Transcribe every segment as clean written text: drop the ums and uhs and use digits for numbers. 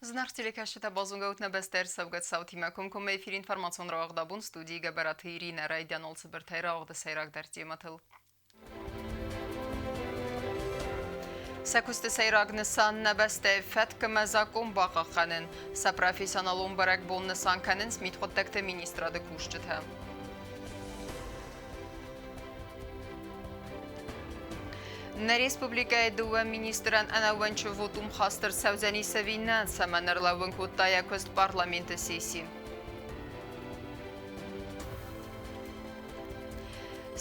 Зынаргъ телекӕсджытӕ, базонгӕ нӕ бӕстӕ ӕрцӕугӕ цаутимӕ комкоммӕ эфир информацион рауагъд абон студийы Гӕбӕраты Иринӕ райдиан цыбыртӕй рауагъды сӕйрагдӕр темӕтыл. Сӕ куысты сӕйраг нысан нӕ бӕстӕйы фӕткмӕ закъон бахъахъхъӕнын. Сӕ профессионалон бӕрӕгбон нысан кӕнынц мидхъуыддӕгты министрады кусджытӕ. Нӕ республикӕйы дыууӕ министрӕн ӕнӕууӕнчы вотум хаст ӕрцӕудзӕнис ӕви нӕ, цӕмӕн ӕрлӕууын кодта йӕ куыст парламенты сесси.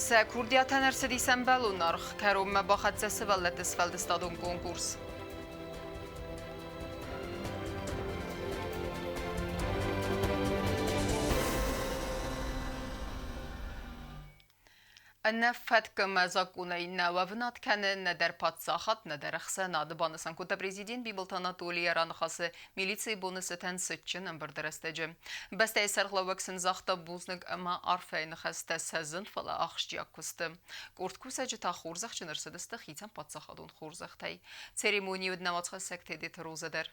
Сӕ курдиатӕн ӕрцыдис ӕмбӕлон аргъ, кӕронмӕ бахӕццӕ сывӕллӕтты сфӕлдыстадон конкурс. Ӕнӕ фӕткмӕ закъонӕй нӕ уӕвынад кӕны нӕдӕр паддзахад, нӕдӕр ӕхсӕнады, банысан кодта президент Бибылты Анатолий йӕ раныхасы милицийы боны цытӕн цытджын ӕмбырды рӕстӕджы. Бӕстӕйы сӕргълӕууӕг сын загъта бузныг ӕмӕ арфӕйы ныхӕстӕ сӕ зын, фӕлӕ ахсджиаг куысты. Къорд кусӕджы та хорзӕхджын ӕрцыдысты хицӕн паддзахадон хорзӕхтӕй. Церемонийы уыд нӕуӕдзхӕссӕг Тедеты Роза дӕр.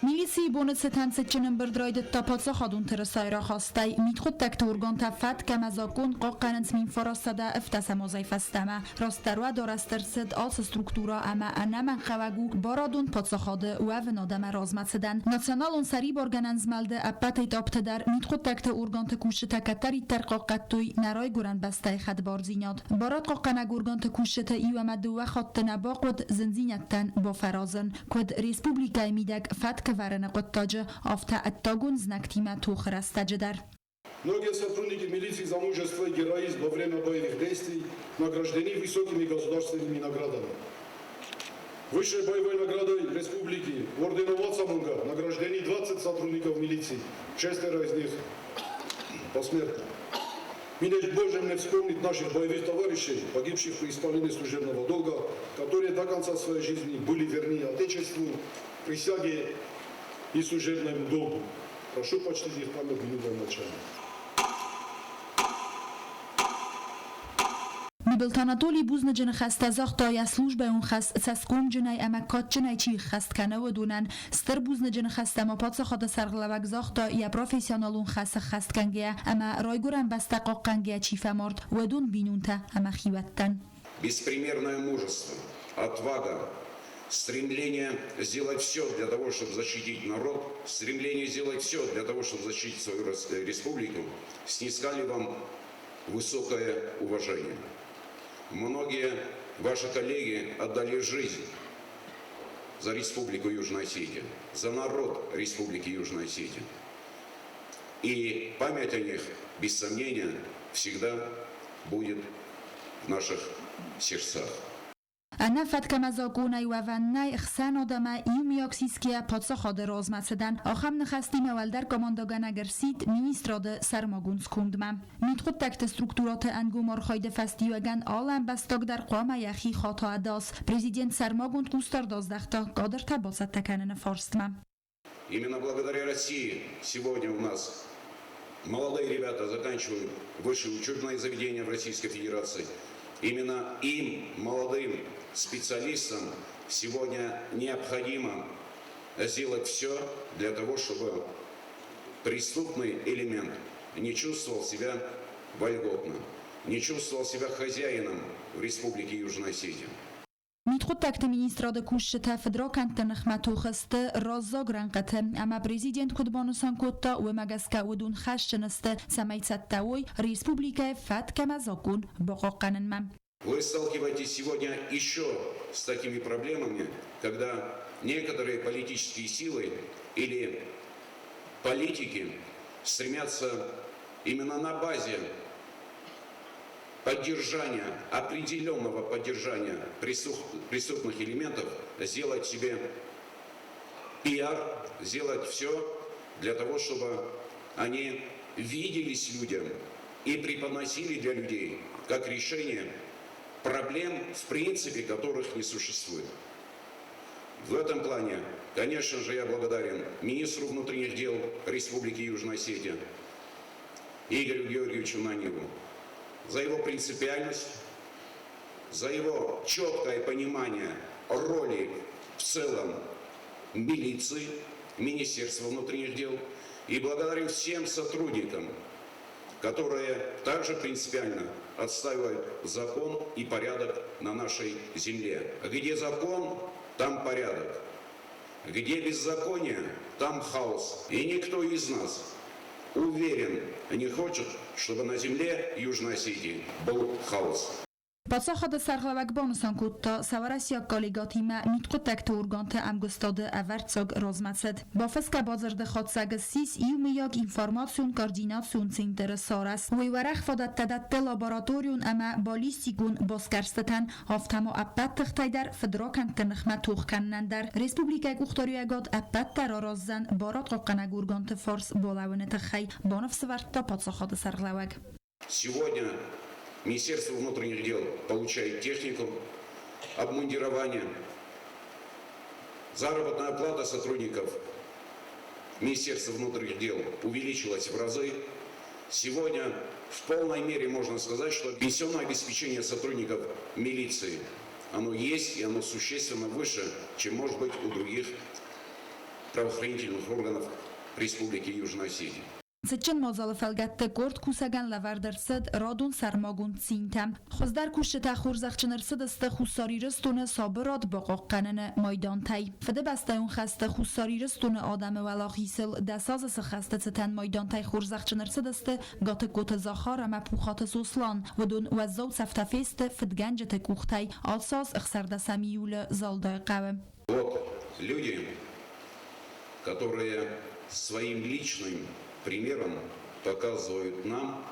Милицийы боны цытӕн цытджын ӕмбырд райдыдта паддзахадон тырысайы рахастӕй. Мидхъуыддӕгты органтӕ фӕтк ӕмӕ закъон хъахъхъӕнынц 1917 азӕй фӕстӕмӕ. Растдӕр уӕд арӕзт ӕрцыд ацы структурӕ ӕмӕ ӕнӕмӕнгхъӕуӕг у барадон паддзахады уӕвынад ӕмӕ размӕцыдӕн. Националон сӕрибаргӕнӕн змӕлды ӕппӕт этапты дӕр мидхъуыддӕгты органты кусджытӕ кӕддӕриддӕр хъахъхъӕдтой нӕ райгуырӕн бӕстӕйы хӕдбардзинад. Барадхъахъхъӕнӕг органты кусджыты иу ӕмӕ дыууӕ хатты нӕ бахъуыд зындзинӕдтӕн бафӕразын, куыд республикӕйы мидӕг фӕткӕвӕрыны хъуыддаджы, афтӕ ӕддагон знӕгтимӕ тохы рӕстӕджы дӕр. Многие сотрудники милиции за мужество и героизм во время боевых действий награждены высокими государственными наградами. Высшей боевой наградой республики орденом Вацамунга награждены 20 сотрудников милиции, шестеро из них посмертно. Милость Божия мне вспомнить наших боевых товарищей, погибших при исполнении служебного долга, которые до конца своей жизни были верны Отечеству, присяге и служебному долгу. Прошу почтить их память минутой молчания. Бибылты Анатолий бузныджы ныхӕстӕ загъта йӕ службӕйон хӕс цӕсгомджынӕй ӕмӕ кадджынӕй чи ххӕст кӕны, уыдонӕн. Стыр бузныджы ныхӕстӕ ма паддзахады сӕргълӕууӕг загъта йӕ профессионалон хӕс ӕххӕстгӕнгӕйӕ ӕмӕ райгуырӕн бӕстӕ хъахъхъӕнгӕйӕ чи фӕмард, уыдон бинонтӕ ӕмӕ хиуӕттӕн. Беспримерное мужество, отвага, стремление сделать все для того, чтобы защитить народ, стремление сделать все для того, чтобы защитить свою республику, снискали вам высокое уважение. Многие ваши коллеги отдали жизнь за Республику Южная Осетия, за народ Республики Южная Осетия. И память о них, без сомнения, всегда будет в наших сердцах. Ӕнӕ фӕткӕмӕ закъонӕй уӕвӕн нӕй ӕхсӕнад ӕмӕ иумиаг сисгӕйӕ паддзахады размӕцыдӕн. Ахӕм ныхӕстимӕ уӕлдӕр командӕгӕнӕг ӕрсидт министрады сӕрмагонд скондмӕ. Мидхъуыддӕгты структурӕты ӕнгом архайды фӕстиуӕгӕн алы ӕмбӕстаг дӕр хъуамӕ йӕхи хата ӕдас. Президент сӕрмагонд хъусдард аздӕхта кадртӕ бацӕттӕ кӕныны фарстмӕ. Именно благодаря России сегодня у нас молодые ребята заканчивают высшие учебные заведения в Российской Федерации. Именно им, молодым специалистам, сегодня необходимо сделать все для того, чтобы преступный элемент не чувствовал себя вольготно, не чувствовал себя хозяином в Республике Южная Осетия. Мидхъуыддӕгты министрады кусджытӕ фыдракӕндты ныхмӕ тохы сты раззаг рӕнхъыты ӕмӕ президент куыд банысан кодта, уымӕ гӕсгӕ уыдон хӕсджын сты, цӕмӕй цӕттӕ уой республикӕйы фӕтк ӕмӕ закъон бахъахъхъӕнынмӕ. Вы сталкиваетесь сегодня еще с такими проблемами, когда некоторые политические силы или политики стремятся именно на базе поддержания, определенного поддержания преступных элементов сделать себе пиар, сделать все для того, чтобы они виделись людям и преподносили для людей как решение проблем, в принципе, которых не существует. В этом плане, конечно же, я благодарен министру внутренних дел Республики Южная Осетия Игорю Георгиевичу Наниву за его принципиальность, за его четкое понимание роли в целом милиции, Министерства внутренних дел. И благодарю всем сотрудникам, которые также принципиально отстаивают закон и порядок на нашей земле. Где закон, там порядок. Где беззаконие, там хаос. И никто из нас, уверен, не хочет, чтобы на земле Южной Осетии был хаос. Паддзахады сӕргълӕууӕг банысан кодта, сӕ уӕрӕсейаг коллегӕтимӕ мидхъуыддӕгты органты ӕмгуыстады ӕвӕрццаг размӕцыд. Бафысгӕ бадзырды хатдзӕг ссис иумӕйаг информацион-координацион центры сарӕзт. Уый уӕрӕх фадӕттӕ дӕтты лабораторион ӕмӕ баллистикон басгӕрстытӕн, афтӕ ма ӕппӕт тыхтӕй дӕр фыдракӕндты ныхмӕ тох кӕнынӕн дӕр. Республикӕйы къухдариуӕгад ӕппӕт дӕр араздзӕн барадхъахъхъӕнӕг органты фарс балӕууыны тыххӕй, баныфсӕвӕрдта паддзахады сӕргълӕууӕг. Сегодня Министерство внутренних дел получает технику, обмундирование, заработная плата сотрудников Министерства внутренних дел увеличилась в разы. Сегодня в полной мере можно сказать, что пенсионное обеспечение сотрудников милиции, оно есть и оно существенно выше, чем может быть у других правоохранительных органов Республики Южная Осетия. Цытджын мадзалы фӕлгӕтты къорд кусӕгӕн лӕвӕрд ӕрцыд радон сӕрмагонд цинтӕ. Хуыздӕр кусджытӕ хорзӕхджын ӕрцыдысты Хуссар Ирыстоны сабырад бахъахъхъӕныны майдантӕй. Фыдыбӕстӕйон хӕсты Хуссар Ирыстоны адӕмы уӕлахизыл дӕс азы цы хӕсты цытӕн майдантӕй хорзӕхджын ӕрцыдысты Гатыгкоты Захар ӕмӕ Пухаты Сослан, уыдон уӕззау цӕфтӕ фесты фыдгӕнджыты къухтӕй ацы аз ӕхсӕрдӕсӕм июлы Залдайы хъӕуы. Вот люди, которые своим личным примером показывают нам,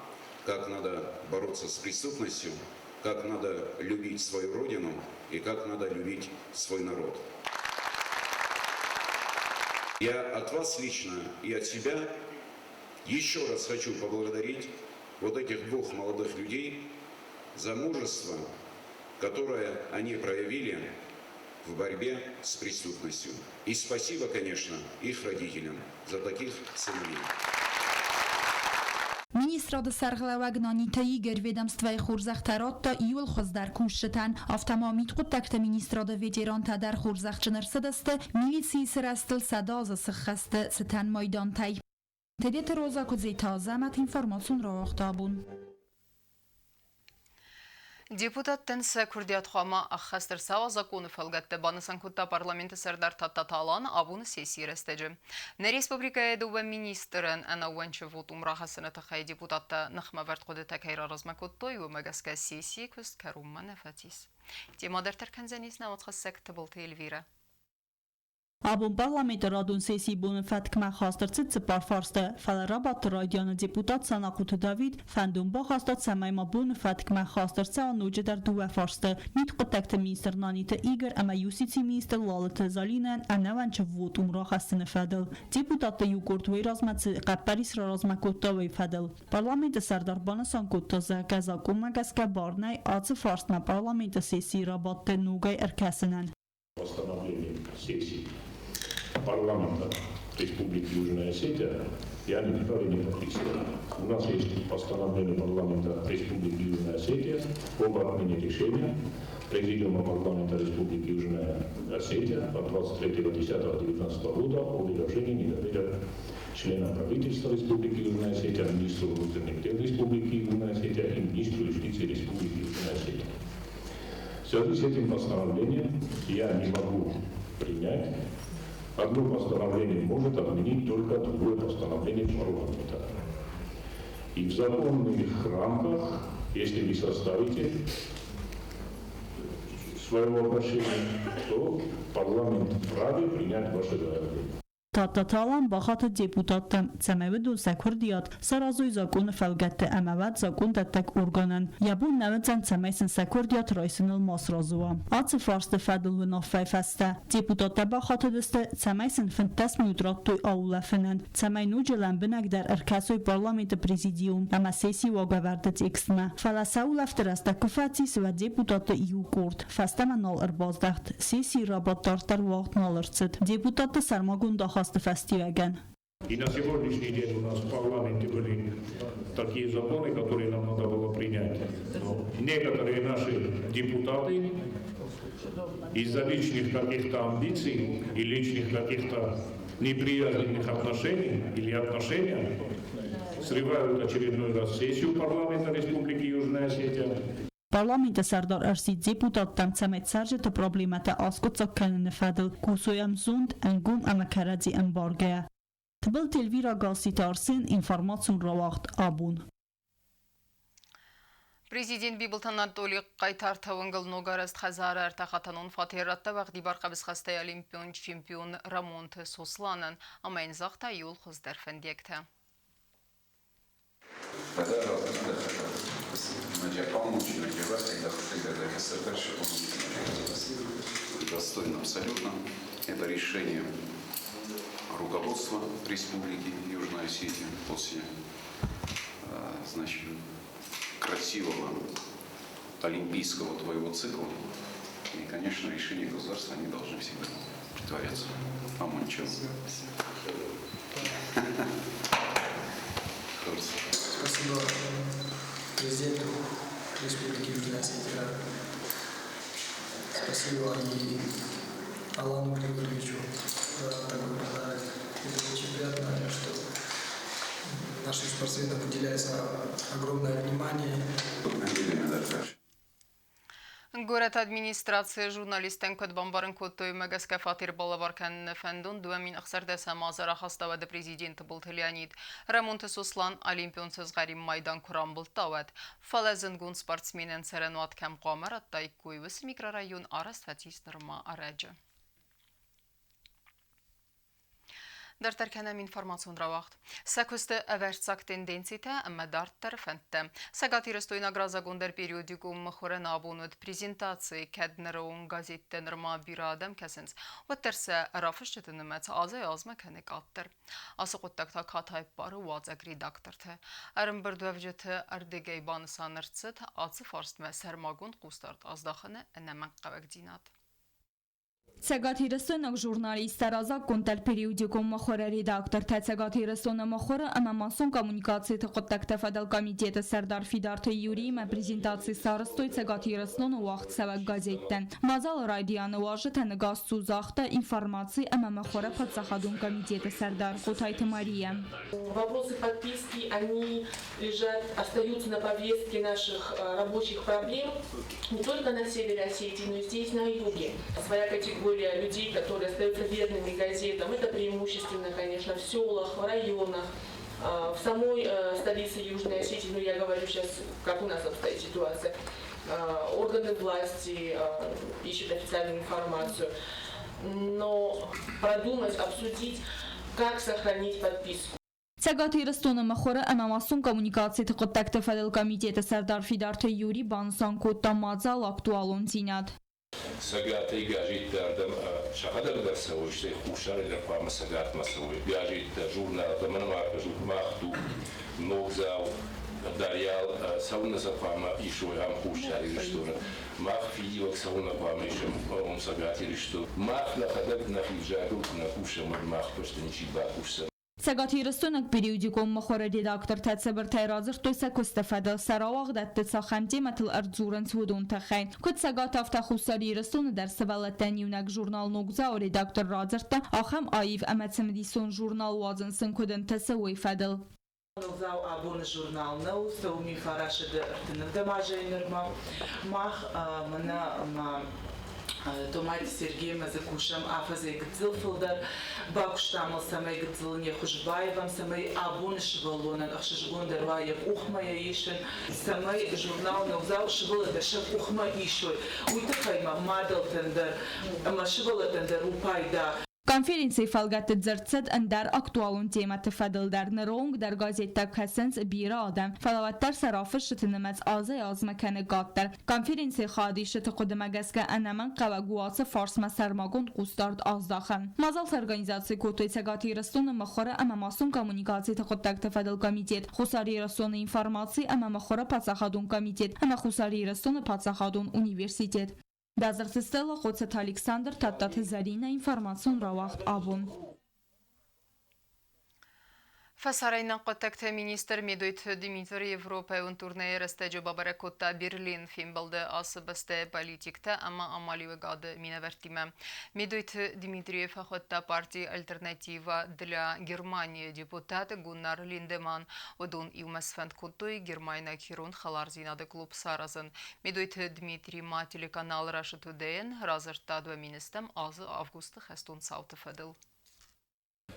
как надо бороться с преступностью, как надо любить свою родину и как надо любить свой народ. Я от вас лично и от себя еще раз хочу поблагодарить вот этих двух молодых людей за мужество, которое они проявили в борьбе с преступностью. И спасибо, конечно, их родителям за таких сыновей. Министрады сӕргълӕууӕг Наниты Игорь ведомствӕйы хорзӕхтӕ радта иууыл хуыздӕр кусджытӕн, афтӕ ма мидхъуыддӕгты министрады ветерантӕ дӕр хорзӕхджын ӕрцыдысты милицийы сырӕзтыл 100 азы сыххӕсты цытӕн майдантӕй. Тедеты Роза Куыдзеты Азӕмӕт информацион рауагъта абон. Депутаттӕн сӕ куырдиат хъуамӕ ӕххӕст ӕрцӕуа законы фӕлгӕтты, банысан кодта парламенты сӕрдар Тадтаты Алан абоны сессийы рӕстӕджы. Нӕ республикӕйы дыууӕ министрӕн ӕнӕууӕнчы вотум рахӕссыны тыххӕй депутаттӕ ныхмӕвӕрд хъуыдытӕ кӕй раразмӕ кодтой, уымӕ гӕсгӕ сессийы куыст кӕронмӕ нӕ фӕцис. Темӕ дарддӕр кӕндзӕнис нӕ уацхӕссӕг Тыбылты Эльвирӕ. Абон парламенты радон сессийы боны фӕткмӕ хаст ӕрцыд цыппар фарсты, фӕлӕ рабадты райдианы депутат Санахъоты Давид фӕндон бахаста, цӕмӕй ма боны фӕткмӕ хаст ӕрцӕуа ноджыдӕр дыууӕ фарсты: мидхъуыддӕгты министр Наниты Игорь ӕмӕ юстицийы министр Лалыты Залинӕн ӕнӕуӕнчы вотум рахӕссыны фӕдыл. Депутатты иу къорд уый размӕ цы хъӕппӕрис раразмӕ кодта, уый фӕдыл. Парламенты сӕрдар банысан кодта, зӕгъгӕ, закъонмӕ гӕсгӕ бар нӕй ацы фарстмӕ парламенты сессийы рабадты ногӕй ӕркӕсынӕн. Постановлением сессии парламента Республики Южная Осетия я не вправе не подписывать. У нас есть постановление парламента Республики Южная Осетия об отмене решения Президиума парламента Республики Южная Осетия от 23.10.2019 года о выражении недоверия членам правительства Республики Южная Осетия, министру внутренних дел Республики Южная Осетия и министру юстиции Республики Южная Осетия. В связи с этим постановлением я не могу принять. Одно постановление может отменить только другое постановление парламента. И в законных рамках, если вы составите своего обращения, то парламент вправе принять ваше заявление. Тадтаты Алан бахатыд депутаттӕм, цӕмӕй уыдон сӕ куырдиат саразой законы фӕлгӕтты ӕмӕ уӕд закондӕттӕг органӕн йӕ бон нӕ уыдзӕн, цӕмӕй сын сӕ куырдиат райсыныл ма сразы уа. Ацы фарсты фӕдыл уынаффӕйы фӕстӕ депутаттӕ бахатыдысты, цӕмӕй сын 15 минут радтой аулӕфынӕн, цӕмӕй ноджы лӕмбынӕгдӕр ӕркӕсой парламенты президиум ӕмӕ сессийы уагӕвӕрды текстмӕ. Фӕлӕ сӕ улӕфты рӕстӕг куы фӕцис, уӕд депутатты иу къорд фӕстӕмӕ нал ӕрбаздӕхт. Сессийы рабадт дарддӕр уагъд нал ӕрцыд депутатты сӕрмагонд ахасты фӕстиуӕгӕн. И на сегодняшний день у нас в парламенте были такие законы, которые нам надо было принять. Но некоторые наши депутаты из-за личных каких-то амбиций и личных каких-то неприязненных отношений или отношения срывают очередной раз сессию парламента Республики Южная Осетия. Парламенты сӕрдар ӕрсидт депутаттӕм, цӕмӕй цӕрджыты проблемӕтӕ аскъуыддзаг кӕныны фӕдыл кусой ӕмзонд, ӕнгом ӕмӕ кӕрӕдзи ӕмбаргӕйӕ. Тыбылты Эльвира Гасситы Арсен, информацион рауагъд «Абон». Президент Бибылты Анатолий хъайтарты уынгыл ногарӕзт хӕдзары ӕртӕхатӕнон фатер радта уӕгъдибар хъӕбысхӕстӕй олимпион чемпион Рӕмонты Сосланӕн ӕмӕ йын загъта иууыл хуыздӕр фӕндиӕгтӕ. Достойно абсолютно. Это решение руководства Республики Южная Осетия после, значит, красивого олимпийского твоего цикла. И, конечно, решения государства, они должны всегда притворяться. Амончев. Спасибо президенту Республики Южная Осетия. Спасибо и Алану Григорьевичу за такой подарок. Это очень приятно, что нашим спортсменам уделяется огромное внимание. Горӕты администрацийы журналисттӕн куыд бамбарын кодтой, уымӕ гӕсгӕ фатер балӕвар кӕныны фӕндон 2016 азы рахаста уӕды президент Тыбылты Леонид. Рӕмонты Сослан Олимпион сызгъӕрин майдан куы рамбылдта, уӕд. Фӕлӕ зындгонд спортсменӕн цӕрӕнуат кӕм хъуамӕ радтаиккой, уыцы микрорайон арӕзт фӕцис нырма ӕрӕджы. Дарддӕр кӕнӕм информацион рауагъд. Сӕ куысты ӕвӕрццаг тенденцитӕ ӕмӕ дарддӕры фӕндтӕ. Цӕгат Ирыстойнаг раззагондӕр периодикон мыхуырӕн абон уыд презентаци, кӕд ныры онг газеттӕ нырма бирӕ адӕм кӕсынц, уӕддӕр сӕ рафысджыты нымӕц азӕй-азмӕ кӕны къаддӕр. Ацы хъуыддаг та катай ппары уадзӕг редакторты. Ӕрӕмбырдуӕвджыты ӕрдыгӕй банысан ӕрцыд ацы фарстмӕ сӕрмагонд хъусдард аздахыны ӕнӕмӕнгхъӕуӕгдзинад. Цӕгатирыстойнаг журналисттӕ разаггонддӕр периодикон мыхуыры редактортӕ Цӕгат Ирыстоны мыхуыры ӕмӕ массон коммуникациты хъуыддӕгты фӕдыл комитеты сӕрдар Фидарты Юриимӕ презентаци сарӕзтой Цӕгат Ирыстоны уагъдцӕуӕг газеттӕн. Мадзалы райдианы уазджытӕ ныгас цу загъта информаци ӕмӕ мыхуыры паддзахадон комитеты сӕрдар Хъотайты Мария. Вопросы подписки, они лежат, остаются на повестке наших рабочих проблем не только на севере Осетии, но и здесь, на юге. Своя категория людей, которые остаются верными газетам, это преимущественно, конечно, в селах, в районах, в самой столице Южной Осетии, ну я говорю сейчас, как у нас обстоит ситуация, органы власти ищут официальную информацию. Но продумать, обсудить, как сохранить подписку. Цӕгат Ирыстоны мыхуыры ӕмӕ массон коммуникациты хъуыддӕгты фӕдыл комитеты сӕрдар Фидарты Юри банысан кодта мадзалы актуалондзинад. Цӕгатӕй газеттӕ ардӕм сӕхӕдӕг дӕр цӕуой, стӕй Хуссарӕй дӕр хъуамӕ Цӕгатмӕ цӕуой. Газеттӕ, журналтӕ, мӕнӕ ма кӕсут, Мах дуг, Ногдзау, Дарьял, цӕуылнӕ сӕ хъуамӕ исой ам Хуссар Ирыстоны? Мах фидиуӕг цӕуылнӕ хъуамӕ исӕм уым Цӕгат Ирыстоны? Мах нӕхӕдӕг нӕхи взагыл куы нӕ кусӕм, уӕд мах бӕсты ничи бакусдзӕн. Цӕгатирыстойнаг периодикон мыхуыры редактортӕ цыбыртӕй радзырдтой сӕ куысты фӕдыл, сӕ рауагъдӕтты цахӕм темӕтыл ӕрдзурынц, уыдон тыххӕй. Куыд Цӕгат, афтӕ Хуссар Ирыстоны дӕр сывӕллӕттӕн иунӕг журнал Ногдзау редактор радзырдта, ахӕм аив ӕмӕ цымыдисон журнал уадзын сын куыд ӕнтысы, уый фӕдыл. Ногдзау абоны журнал нӕу, цӕуы мифарасыды ӕртынӕвдӕм азӕй нырмӕ. Мах мӕнӕ ма Томайты Сергеймӕ дзы кусӕм афӕдзӕй гыццыл фылдӕр. Бакуыстам ыл, цӕмӕй гыццыл не хуыз баивӕм, цӕмӕй абоны сывӕллонӕн ӕхсызгондӕр уа йӕ къухмӕ йӕ исын, цӕмӕй журнал Ногдзау сывӕллӕттӕ сӕ къухмӕ исой. Уый тыххӕй ма мадӕлтӕн дӕр ӕмӕ сывӕллӕттӕн дӕр у пайда. Конференцийы фӕлгӕтты дзырд цыд ӕндӕр актуалон темӕты фӕдыл дӕр. Ныры онг дӕр газеттӕ кӕсынц бирӕ адӕм, фӕлӕ уӕддӕр сӕ рафысджыты нымӕц азӕй-азмӕ кӕны къаддӕр. Конференцийы хайадисджыты хъуыдымӕ гӕсгӕ ӕнӕмӕнгхъӕуӕг у ацы фарсмӕ сӕрмагонд хъусдард аздахын. Мадзал сорганизаци кодтой Цӕгат Ирыстоны мыхуыры ӕмӕ массон коммуникациты хъуыддӕгты фӕдыл комитет, Хуссар Ирыстоны информаци ӕмӕ мыхуыры паддзахадон комитет ӕмӕ Хуссар Ирыстоны паддзахадон университет. Базарты Стелла, Хъоцыты Александр, Тадтаты Зӕринӕ, информацион рауагъд абон. Фӕсарӕйнаг хъуыддӕгты министр Медойты Дмитр Европӕйон турнейы рӕстӕджы бабӕрӕг кодта Берлин. Фембӕлды ацы бӕстӕйы политиктӕ ӕмӕ амалиуӕгады минӕвӕрттимӕ. Медойты Дмитрийы фӕхуыдта парти «Альтернатива для Германии» депутат Гуннар Линдеман. Уыдон иумӕ сфӕнд кодтой гермайнаг ирон хӕлардзинады клуб саразын. Медойты Дмитрий ма телеканал Russia Today-ӕн радзырдта 2000 азы августы хӕстон цауты фӕдыл.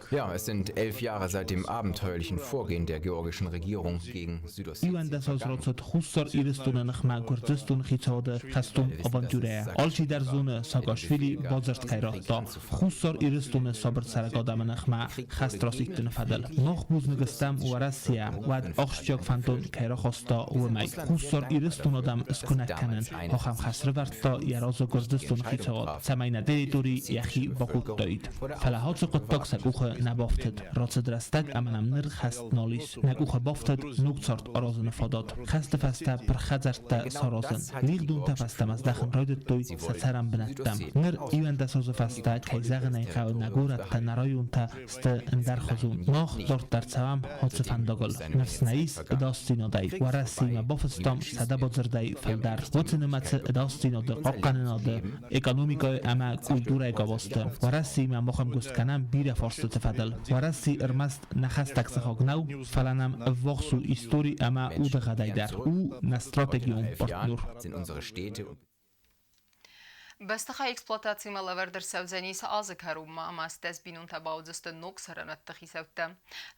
Ja, es sind 11 Jahre seit dem abenteuerlichen Vorgehen der georgischen Regierung gegen Südossetien. 11 аз рацыд Хуссар Ирыстоны ныхмӕ Гуырдзыстоны хицауады хӕстон авантюрӕйӕ. Алчидӕр зоны, Саакашвили бадзырд кӕй радта Хуссар Ирыстоны сабыр цӕрӕг адӕмы ныхмӕ хӕст расидтыны фӕдыл. Мах бузныг стӕм Уӕрӕсейӕ, уӕд ахсджиаг фӕндон кӕй рахаста, уымӕй. Хуссар Ирыстоны адӕм скуынӕг кӕнын ахӕм хӕс рывӕрдта йӕ разы Гуырдзыстоны хицауад, цӕмӕй нӕ территори йӕхи бакодтаид. Фӕлӕ ацы хъуыддаг сӕ къухы нӕ бафтыд. Рацыд рӕстӕг ӕмӕ нӕм ныр хӕст нал ис. Нӕ къухы бафтыд ног цард аразыны фадат. Хӕсты фӕстӕ пырх хӕдзӕрттӕ саразын. Лигъдонтӕ фӕстӕмӕ здӕхын райдыдтой сӕ цӕрӕн бынӕттӕм. Ныр 11 азы фӕстӕ, кӕй зӕгъын ӕй хъӕуы, нӕ горӕттӕ, нӕ районтӕ сты ӕндӕрхуызон. Мах дарддӕр цӕуӕм ацы фӕндагыл. Ныфс нӕ ис ӕдасдзинадӕй. Уӕрӕсеимӕ бафыстам 100 бадзырдӕй фылдӕр. Уыцы нымӕцы ӕдасдзинады, хъахъхъӕнынады, экономикӕйы ӕмӕ культурӕйы къабӕзты. Уӕрӕсеимӕ мах ӕмгуыст кӕнӕм бирӕ фарстыты фӕдыл. Уӕрӕсе ӕрмӕст нӕ хӕстӕг сыхаг нӕу, фӕлӕ нӕм ӕввахс у истори ӕмӕ удыгъӕдӕй дӕр. У нӕ стратегион партнер. Бӕстыхай эксплуатацимӕ лӕвӕрд ӕрцӕудзӕнис азы кӕронмӕ ӕмӕ стӕс бинонтӕ бауыдзысты ног цӕрӕнуӕтты хицӕуттӕ.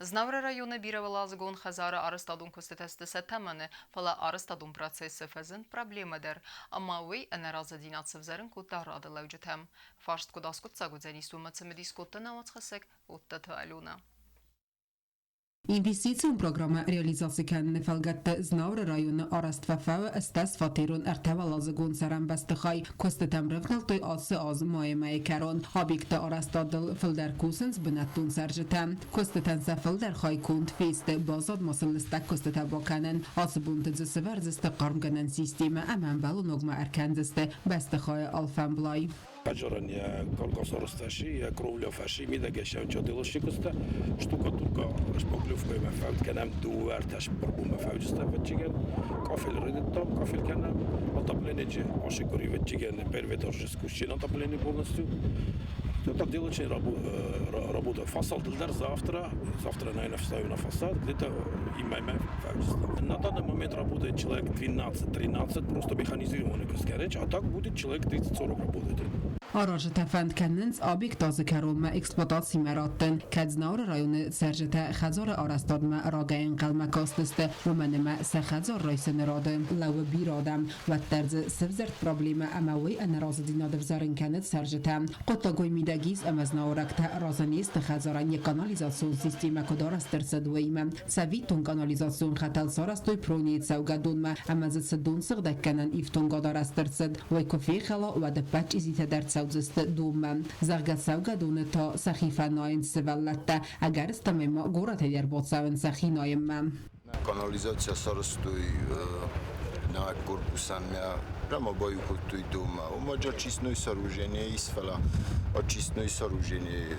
Знауыры районы бирӕуӕладзыгон хӕдзары арӕзтадон куыстытӕ сты сӕ тӕмӕны, фӕлӕ арӕзтадон процессы фӕзынд проблемӕ дӕр, ӕмӕ уый ӕнӕразыдзинад сӕвзӕрын кодта рады лӕуджытӕм. Фарст куыд аскъуыддзаг уыдзӕнис, уымӕ цымыдис кодта нӕ уацхӕссӕг Оттаты Алена. Инвестицион программӕ реализаци кӕныны фӕлгӕтты Знауыры районы арӕзт фӕфӕуы 80-фатерон ӕртӕуӕладзыгон цӕрӕн бӕстыхай. Куыстытӕм рывнӕлдтой ацы аз майы мӕйы кӕрон. Объекты арӕзтадыл фылдӕр кусынц бынӕттон цӕрджытӕ. Куыстытӕн сӕ фылдӕр хай конд фесты, баззад ма сын лыстӕг куыстытӕ бакӕнын. Ацы бонты дзы сӕвӕрдзысты хъармгӕнӕн системӕ ӕмӕ ӕмбӕлоногмӕ ӕркӕндзысты бӕстыхайы алфӕмблай. Пожарание колхоз я кровля фаши, мидӕгӕй чадилощикоста, штукатурка шпаклевкой фӕуд кӕнӕм, дыууӕртӕ шпарбумӕ фӕуджыста вӕччиген, кафель рыдыдтам, кафель кӕнӕм, отопление ашикури вӕччиген, первый этаж же спущен отопление полностью. Это дело очень работа. Фасад завтра, завтра, наверное, вставим на фасад, где-то и май На данный момент работает человек 12-13, просто механизированный кускарич, а так будет человек 30-40 работать. Аразджытӕ фӕнд кӕнынц объект азы кӕронмӕ эксплуатацимӕ раттын. Кӕд Знауыры районы цӕрджытӕ хӕдзары арӕзтадмӕ рагӕй ӕнхъӕлмӕ кастысты, уымӕн ӕмӕ сӕ хӕдзар райсыны рады лӕууы бирӕ адӕм, уӕддӕр дзы сӕвзӕрд проблемӕ ӕмӕ уый ӕнӕразыдзинад ӕвзӕрын кӕны цӕрджытӕ. Хъуыддаг уый мидӕг ис, ӕмӕ знауырӕгтӕ разы не сты хӕдзарӕн йӕ канализацион системӕ куыд арӕзт ӕрцыд, уыимӕ. Цӕвиттон, канализацион хӕтӕл сарӕзтой Пронейы цӕугӕдонмӕ ӕмӕ дзы цы донсыгъдӕггӕнӕн ифтонгад арӕзт ӕрцыд, уый куы фехӕла, уӕд ӕппӕт чъизитӕ дӕр цӕудзысты донмӕ. Зӕгъгӕ, цӕугӕдоны та сӕхи фӕнайынц сывӕллӕттӕ, ӕгӕрыстӕмӕй ма горӕтӕй дӕр бацӕуынц сӕхи найынмӕ. Канализация сарӕзтой нӕ корпусӕн прямо баиу кодтой донмӕ. Уымӕ очистной сооружение ис, фӕлӕ очистной сооружение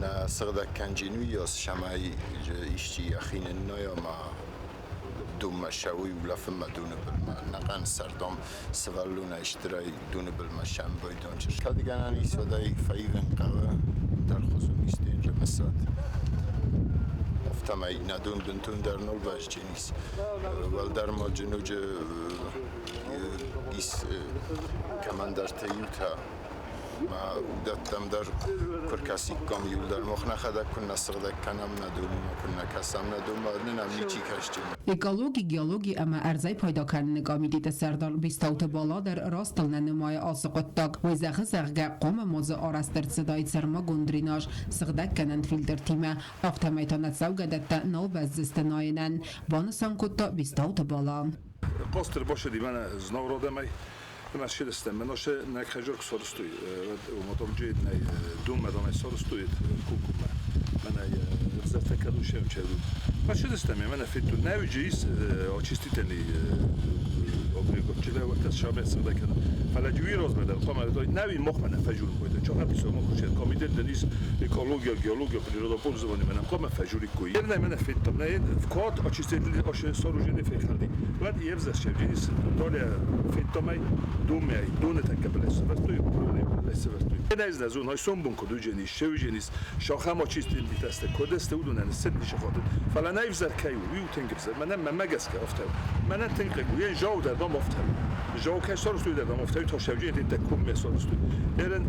нӕ сыгъдӕг кӕнджын уыйас, цӕмӕй исчи йӕхи ныннайа ӕмӕ донмӕ ссӕуой улӕфынмӕ доны былмӕ. Ӕнӕхъӕн сӕрдӕм сывӕллонӕй стырӕй доны былмӕ сӕмбӕлдон. Кӕд гӕнӕн ис, уӕд ӕй фӕивын хъӕуы ӕндӕрхуызон исты ӕрымысӕд. Афтӕмӕй нӕ дон бынтондӕр нал бӕзджын ис. Уӕлдӕр ма ноджы ис кӕмӕндӕрты иутӕ ма уыдӕттӕм дӕр куы ркӕсиккам иуылдӕр мах нӕхӕдӕг куыннӕ сыгъдӕг кӕнӕм нӕ донмӕ, куыннӕ кӕсӕм нӕ донмӕ, нын ӕм ничи кӕсджын. Экологи, геологи ӕмӕ ӕрдзӕй пайда кӕныны комитеты сӕрдар Бестауты Бала дӕр растыл нӕ нымайы ацы хъуыддаг. Уый зӕгъы, зӕгъгӕ, хъуамӕ ма дзы арӕзт ӕрцыдаид сӕрмагонд дренаж сыгъдӕггӕнӕн фильтртимӕ. Афтӕмӕй та нӕ цӕугӕдӕттӕ нал бӕззысты найынӕн, банысан кодта Бестауты Бала. Къостер бошеди мӕнӕ Знауыродӕмӕй ӕмӕ ссыдыстӕм. Мӕнӕ нӕ хӕжорк сорстуй, умотомджи нӕ думмӕ сорстуй кукуммӕ. Мӕнӕ ӕвзӕртӕ кӕду шевчеду. Ма ссыдыстӕм, мӕнӕ федту нӕуджи ис очистительный агрегат шабесседeken. Фӕлӕ уый размӕ дӕр хъуамӕ нӕуи махмӕ нӕ фӕжурын кодта. Чахаписо махушет комитет денис экология, геология, природопользование мене хъуамӕ фӕжуриккой. Ернай мене федтам, не вкат очистители сооружение фехалди. Уӕд евзес шевджинис доля федтамай думай донетекке beleszövertői, beleszövertői. Ez ne zon, hogy szombonko dügyenis, sevügyenis, saham очистили teszte, kodeste udun szedni se hatod. Фӕлӕ нӕ ивзӕр кӕй у, уый у тынг ивзӕр. Мӕнӕн мӕнмӕ гӕсгӕ афтӕ. Мӕнӕн тынг хъыг у, йе жау дӕр дам афтӕ. Жау кӕй сарӕзтой дӕр дам афтӕ, та шевджин те кум сарӕзтой. Ерен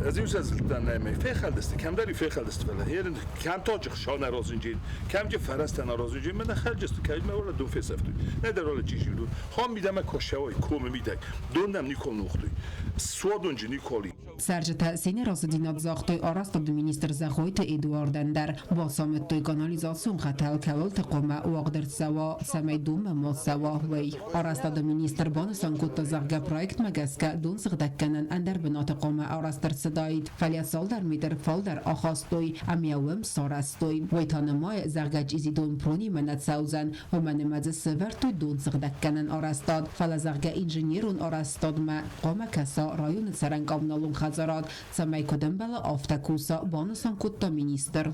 ez üzezelten nem, фехалдысты, кӕмдӕр фехалдысты, фӕлӕ ерен кӕм таджих шана разынджин, кӕм же фӕрӕстӕн разынджин, мӕнӕ хӕлджысты, кӕй мӕ ола дун фесӕфтой. Не дӕр ола чижилду. Хам мидӕмӕ кошавай, комы мидӕг. Дон нӕм никол нухтой. Суадонджи николи. Цӕрджытӕ се нӕразыдзинад загътой арӕзтады министр Зӕгъойты Эдуардӕн дӕр. Бацамыдтой канализацион хӕтӕл кӕуылты хъуамӕ уагъд ӕрцӕуа, цӕмӕй донмӕ ма цӕуа, уый. Арӕзтады министр банысан кодта, зӕгъгӕ, проектмӕ гӕсгӕ дон сыгъдӕггӕнӕн ӕндӕр бынаты хъуамӕ арӕзт ӕрцыдаид, фӕлӕ цалдӕр метр фалдӕр ахастой ӕмӕ уым сарӕзтой. Уый та нымайы, зӕгъгӕ, чъизи дон пронимӕ нӕ цӕудзӕн, уымӕн ӕмӕ дзы сӕвӕрдтой дон сыгъдӕггӕнӕн арӕзтад, фӕлӕ, зӕгъгӕ, инженерон арӕзтадмӕ хъуамӕ кӕса районы цӕрӕн коммуналон хӕдзарад, цӕмӕй куыд ӕмбӕлы, афтӕ куса, банысан кодта министр.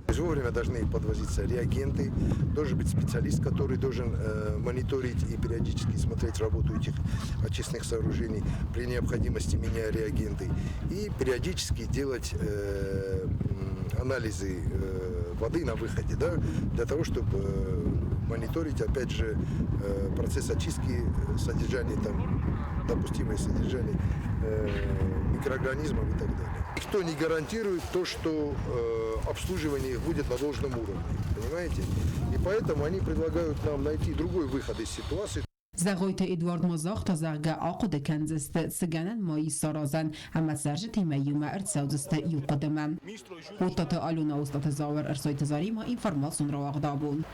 Вовремя должны подвозиться реагенты, должен быть специалист, который должен мониторить и периодически смотреть работу этих очистных сооружений, при необходимости меняя реагенты, и периодически делать анализы воды на выходе, да, для того, чтобы мониторить, опять же, процесс очистки, содержание там, допустимое содержание микроорганизмов и так далее. Никто не гарантирует то, что обслуживание их будет на должном уровне, понимаете? И поэтому они предлагают нам найти другой выход из ситуации. Зӕгъойты Эдуард ма загъта, зӕгъгӕ, ахъуыды кӕндзысты, цы гӕнӕн ма ис саразӕн, ӕмӕ цӕрджытимӕ иумӕ ӕрцӕудзысты иу хъуыдымӕ. Оттаты Алена, Остъаты Зауыр, Ӕрсойты Заремӕ, информацион рауагъд абон.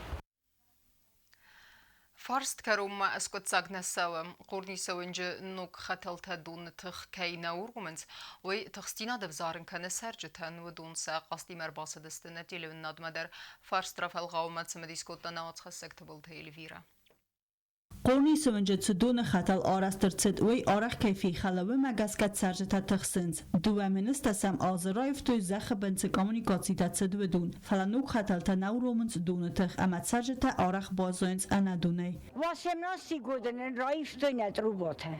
Фарст кӕронмӕ ӕскъуыддзаг нӕ цӕуы. Хъорнисӕуынджы ног хӕтӕлтӕ доны тых кӕй нӕ уромынц, уый тыхстдзинад ӕвзарын кӕны цӕрджытӕн. Уыдон сӕ хъастимӕ ӕрбацыдысты нӕ телеуынынадмӕ дӕр. Фарст рафӕлгъауынмӕ цымыдис кодта нӕ уацхӕссӕг Тыбылты Эльвирӕ. Хъорнисӕуынджы цы доны хӕтӕл арӕзт ӕрцыд, уый арӕх кӕй фехӕлы, уымӕ гӕсгӕ цӕрджытӕ тыхсынц. 2010 азы раивтой зӕххы бын цы коммуникацитӕ цыд, уыдон. Фӕлӕ ног хӕтӕлтӕ нӕ уромынц доны тых ӕмӕ цӕрджытӕ арӕх баззайынц ӕнӕ донӕй. 18 годы нын раивтой нӕ трубатӕ.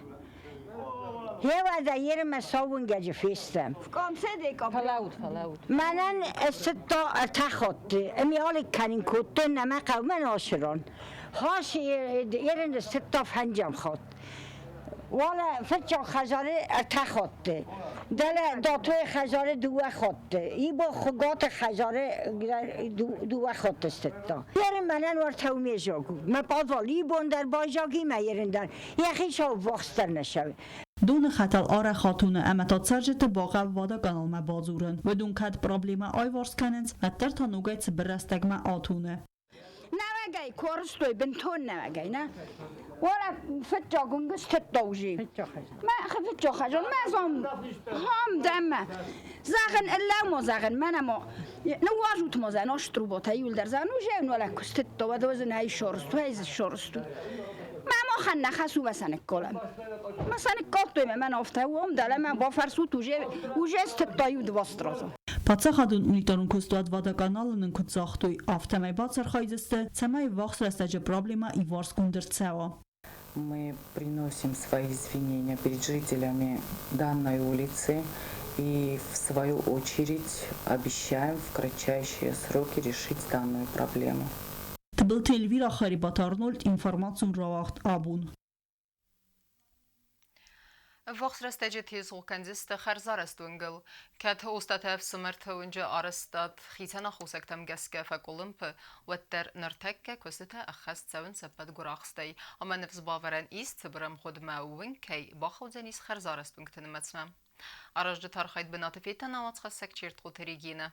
Гъеуӕдӕ ермӕ сауынгӕджы фестӕм. В конце декабря. Фӕлӕуут, фӕлӕуут. Мӕнӕн ссыдта ӕртӕ хатты. Ӕми алыг кӕнын кодтон ӕмӕ хъӕумӕ насырон. Хас ерын ссыдта фӕнджӕм хатт. Уалӕ фыццаг хӕдзары ӕртӕ хатты. Дӕлӕ Датойы хӕдзары дыууӕ хатты. Ибо Хуыгаты хӕдзары дыууӕ хатты ссыдта. Ерын мӕнӕн уӕртӕ уым заг у. Мӕ пъадвал ибон дӕр байзаг и, мӕ ерын дӕр. Йӕхи сау ввахсдӕр нӕ цӕуы. Доны хӕтӕл арӕх атоны ӕмӕ та цӕрджыты бахъӕуы водоканалмӕ бадзурын. Уыдон кӕд проблемӕ аиуварс кӕнынц, уӕддӕр та ногӕй цыбыр рӕстӕгмӕ атоны. Нӕуӕгӕй корстой, бынтон нӕуӕгӕй, нӕ? Уӕлӕ фыццаг уынгы стыдта уже. Мӕ фыццаг хӕзон, мӕ зом, хам дӕммӕ. Зӕгъын, ӕллӕу ма зӕгъын, мӕнӕ ма, ныууазут ма зӕгъын, аструбатӕ иуылдӕр зӕгъын, уже уӕлӕ куы стыдта, уӕд озын ӕй сорсту, ӕй дзы сорсту. Мӕ махӕн нӕ хӕс у сӕныккалӕм. Ма сӕныккалдтой мӕ, мӕн афтӕ уом, дӕлӕ мӕ бафӕрсут, уже стыдта иу двастразы. Паддзахадон унитарон куыстуат Водоканал-ы нын куыд загътой, афтӕмӕй бацархайдзысты, цӕмӕй ввахс рӕстӕджы проблемӕ иуварсгонд ӕрцӕуа. Мы приносим свои извинения перед жителями данной улицы и в свою очередь обещаем в кратчайшие сроки решить данную проблему. Тыбылты Эльвира, Харибат Арнольд, информацион рауагъд абон. Ввахс рӕстӕджы тезгъо кӕндзысты хӕрзарӕзт уынгыл. Кӕд Остъаты ӕфсымӕрты уынджы арӕзтад хицӕн аххосӕгтӕм гӕсгӕ фӕкъуылымпы, уӕддӕр ныртӕккӕ куыстытӕ ӕххӕст цӕуынц ӕппӕт гуырахстӕй. Ӕмӕ ныфс бавӕрӕн ис, цыбыр ӕмгъуыдмӕ уынг кӕй бахаудзӕнис хӕрзарӕзт уынгты нымӕцмӕ. Аразджыты архайд бынаты федта нӕ уацхӕссӕг Чертхъоты Регинӕ.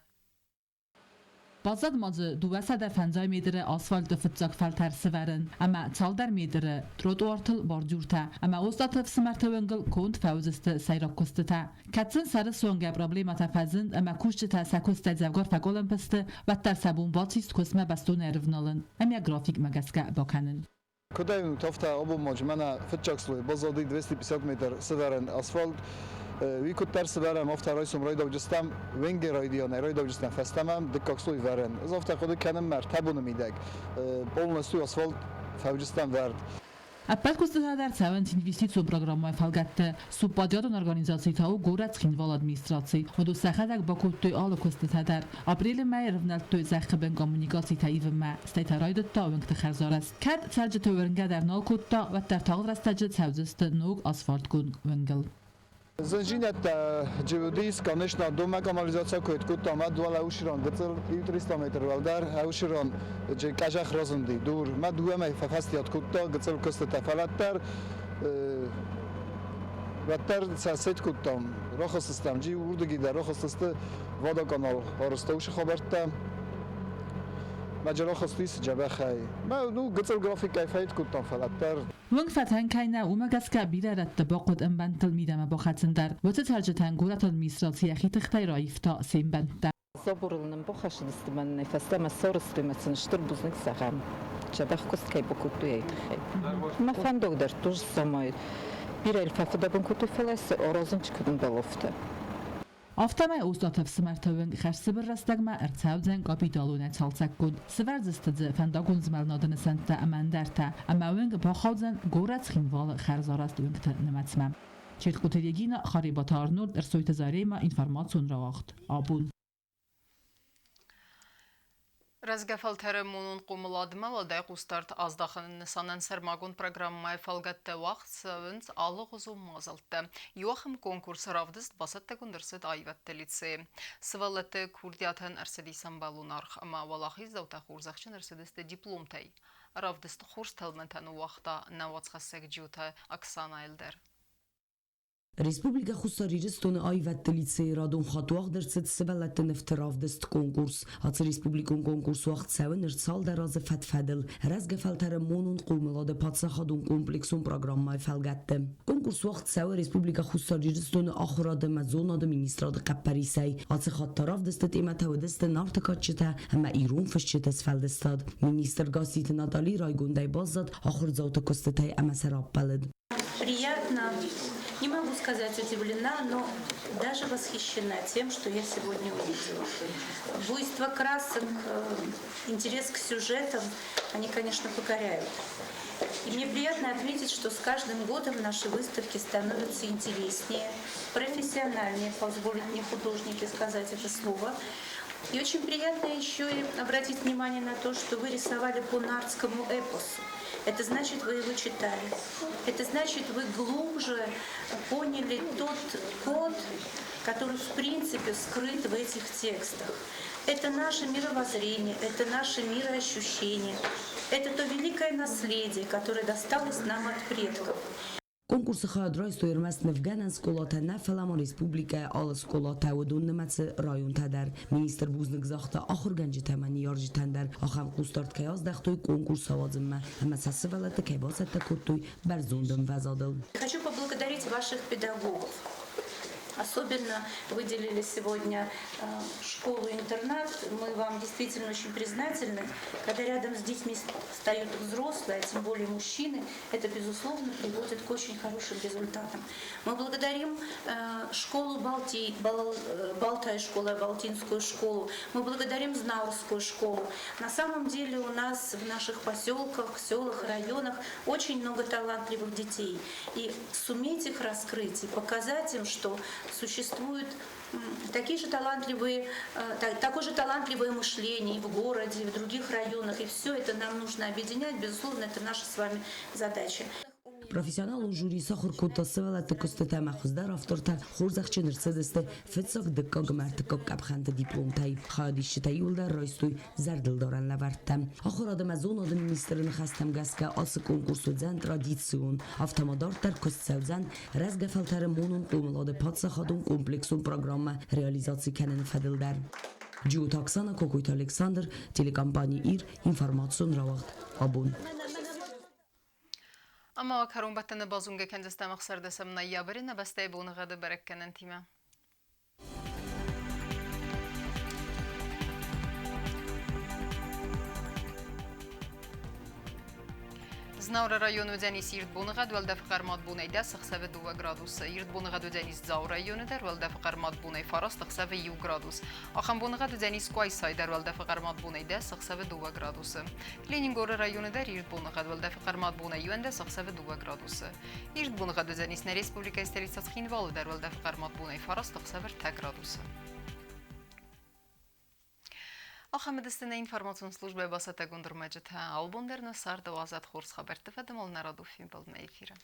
Баззад ма дзы 250 метры асфальты фыццаг фӕлтӕр сывӕрын ӕмӕ цалдӕр метры тротуартыл бордюртӕ ӕмӕ Остъаты ӕфсымӕрты уынгыл конд фӕуыдзысты сӕйраг куыстытӕ. Кӕд сын сӕры цонгӕ проблемӕтӕ фӕзынд ӕмӕ кусджытӕ сӕ куыстӕй дзӕвгар фӕкъуылымпы сты, уӕддӕр сӕ бон бацис куыстмӕ бӕстон ӕрывналын ӕмӕ графикмӕ гӕсгӕ бакӕнын. Куыд афтӕ абон ма мӕнӕ фыццаг слой баззади 250 метр сывӕрӕн асфальт. Уый куыддӕр сывӕрӕм, афтӕ райсом райдауджыстӕм Венгер райдианӕй райдауджыстӕм фӕстӕмӕ дыккаг слой вӕрӕн. Ӕз афтӕ хъуыды кӕнын мӕ ӕртӕ боны мидӕг полностью асфальт фӕуджыстӕм вӕрд. Ӕппӕт куыстытӕ дӕр цӕуынц инвестицион программӕйы фӕлгӕтты. Субподрядон организаци та у горӕт Цхинвалы администраци. Уыдон сӕхӕдӕг бакодтой алы куыстытӕ дӕр. Апрелы мӕйы рывнӕлдтой зӕххы бын коммуникацитӕ ивынмӕ, стӕй та райдыдта уынгты хӕрзарӕзт. Кӕд цӕрджыты уырнгӕ дӕр нал кодта, уӕддӕр тагъд рӕстӕджы цӕудзысты ног асфальтгонд уынгыл. Зынжинӕдтӕ джиудис, конечно, домӕ канализация куыд кодта, мӕ дуал ӕусирон гыццыл 300 метр уӕлдӕр ӕусирон къӕзӕх разынди дур. Мӕ дыууӕмӕй фӕфӕстиат кодта гыццыл куыстытӕ, фӕлӕддӕр уӕддӕр сӕ сет кодтам, рахызтыстӕм, джи уырдыги дӕр рахызтысты водоканал арӕзта уыцы хабӕрттӕ. Мӕ джи рахызтис дзӕбӕхӕй. Мӕ ну гыццыл графикӕй фӕйд кодтам, фӕлӕддӕр. Уынг фӕтӕн кӕй нӕ, уымӕ гӕсгӕ бирӕ рӕтты бахъуыд ӕмбӕндтыл мидӕмӕ бахӕцын дӕр. Уыцы цӕрджытӕн горӕты администраци йӕхи тыхтӕй раивта се мбӕндтӕ. Заборыл нын бахӕссыдысты мӕнӕ фӕстӕмӕ сарӕзтой ӕмӕ сын стыр бузныг зӕгъӕм, дзӕбӕх куыст кӕй бакодтой, уый тыххӕй. Мӕ фӕндаг дӕр туз цӕмӕй бирӕ фӕфыдӕбон кодтой, фӕлӕ цы аразын куыд ӕмбӕлы, афтӕ. Афтӕмӕй Остъаты ӕфсымӕрты уынг хӕрзцыбыр рӕстӕгмӕ ӕрцӕудзӕн капиталонӕй цалцӕггонд. Сывӕрдзысты дзы фӕндагон змӕлынады нысӕнттӕ ӕмӕ ӕндӕртӕ, ӕмӕ уынг бахаудзӕн горӕт Цхинвалы хӕрзарӕзт уынгты нымӕцмӕ. Четкъуты Регина, Харебаты Арнольд, Ӕрсойты Зарема, информацион рауагъд. Абон. Рӕзгӕ фӕлтӕры монон хъомыладмӕ уӕлдай хъусдард аздахыны нысанӕн сӕрмагонд программӕйы фӕлгӕтты уагъд цӕуынц алыгъуызон мадзӕлттӕ. Иу ахӕм конкурсы равдыст бацӕттӕгонд ӕрцыд аивӕдты лицейы. Сывӕллӕтты курдиатӕн ӕрцыдис ӕмбӕлон аргъ ӕмӕ уӕлахиздзаутӕ хорзӕхджын ӕрцыдысты дипломтӕй. Равдыст хорз тӕлмӕнтӕ ныууагъта нӕ уацхӕссӕг Джиоты Оксанӕйыл дӕр. Республикӕ Хуссар Ирыстоны аивӕдты лицейы радон хатт уагъд ӕрцыд сывӕллӕтты нывты равдыст конкурс. Ацы республикон конкурс уагъд цӕуы ныр цалдӕр азы фӕд-фӕдыл рӕзгӕ фӕлтӕры монон хъомылады паддзахадон комплексон программӕйы фӕлгӕтты. Конкурс уагъд цӕуы Республикӕ Хуссар Ирыстоны ахуырады ӕмӕ зонады министрады хъӕппӕрисӕй. Ацы хатт та равдысты темӕтӕ уыдысты Нарты кадджытӕ ӕмӕ ирон фысджыты сфӕлдыстад. Министр Гасситы Натали райгондӕй баззад ахуырдзауты куыстытӕй ӕмӕ сӕ раппӕлыд. Приятно, не могу сказать удивлена, но даже восхищена тем, что я сегодня увидела. Буйство красок, интерес к сюжетам, они, конечно, покоряют. И мне приятно отметить, что с каждым годом наши выставки становятся интереснее, профессиональнее, позволят мне художники сказать это слово. И очень приятно еще и обратить внимание на то, что вы рисовали по нартскому эпосу. Это значит, вы его читали. Это значит, вы глубже поняли тот код, который в принципе скрыт в этих текстах. Это наше мировоззрение, это наше мироощущение, это то великое наследие, которое досталось нам от предков. Конкурсы хайад райстой ӕрмӕст нывгӕнӕн скъолатӕ нӕ, фӕлӕ ма республикӕйы алы скъолатӕ, уыдон нымӕцы районтӕ дӕр. Министр бузныг загъта ахуыргӕнджытӕ ӕмӕ ныййарджытӕн дӕр, ахӕм хъусдард кӕй аздӕхтой конкурс ауадзынмӕ ӕмӕ сӕ сывӕллӕтты кӕй бацӕттӕ кодтой бӕрзонд ӕмвӕзадыл. Хочу поблагодарить ваших педагогов. Особенно выделили сегодня школу-интернат. Мы вам действительно очень признательны. Когда рядом с детьми встают взрослые, а тем более мужчины, это, безусловно, приводит к очень хорошим результатам. Мы благодарим школу Балти, Балтай школу, Балтинскую школу. Мы благодарим Знаурскую школу. На самом деле у нас в наших поселках, селах, районах очень много талантливых детей. И суметь их раскрыть и показать им, что существуют такие же талантливые, такое же талантливое мышление и в городе, и в других районах. И все это нам нужно объединять. Безусловно, это наша с вами задача. Профессионалон жюри сахуыр кодта сывӕллӕтты куыстытӕ ӕмӕ хуыздӕр автортӕ хорзӕхджын ӕрцыдысты фыццаг, дыккаг ӕмӕ ӕртыккаг къӕпхӕнты дипломтӕй. Хайадисджытӕ иууылдӕр райстой зӕрдылдарӕн лӕвӕрттӕ. Ахуырад ӕмӕ зонады министры ныхӕстӕм гӕсгӕ ацы конкурс уыдзӕн традицион. Афтӕ ма дарддӕр куыст цӕудзӕн рӕзгӕ фӕлтӕры монон хъомылады паддзахадон комплексон программӕ реализаци кӕныны фӕдыл дӕр. Джиоты Оксана, Кокойты Александр, телекомпани «Ир», информацион рауагъд «Абон». Ӕмӕ кӕронбӕттӕны базонгӕ кӕндзыстӕм ӕхсӕрдӕсӕм ноябры нӕ бӕстӕйы боныгъӕды бӕрӕггӕнӕнтимӕ. Знауыры районы уыдзӕнис ирд боныгъӕд, уӕлдӕфы хъӕрмад бонӕй 10, ӕхсӕвы 2 градусы. Ирд боныгъӕд уыдзӕнис Дзауы районы дӕр, уӕлдӕфы хъӕрмад бонӕй 9, ӕхсӕвы 1 градус. Ахӕм боныгъӕд уыдзӕнис Къуайсайы дӕр, уӕлдӕфы хъӕрмад бонӕй 10, ӕхсӕвы 2 градусы. Ленингоры районы дӕр ирд боныгъӕд, уӕлдӕфы хъӕрмад бонӕй 11, ӕхсӕвы 2 градусы. Ирд боныгъӕд уыдзӕнис нӕ республикӕйы столицӕ Цхинвалы дӕр, уӕлдӕфы хъӕрмад бонӕй 9, ӕхсӕвы 3 градусы. Ахӕм уыдысты нӕ информацион службӕйы бацӕттӕгонд ӕрмӕджытӕ. Алыбон дӕр нӕ царды уадзӕд хорз хабӕртты фӕдыл нӕ радон фембӕлдмӕ эфиры.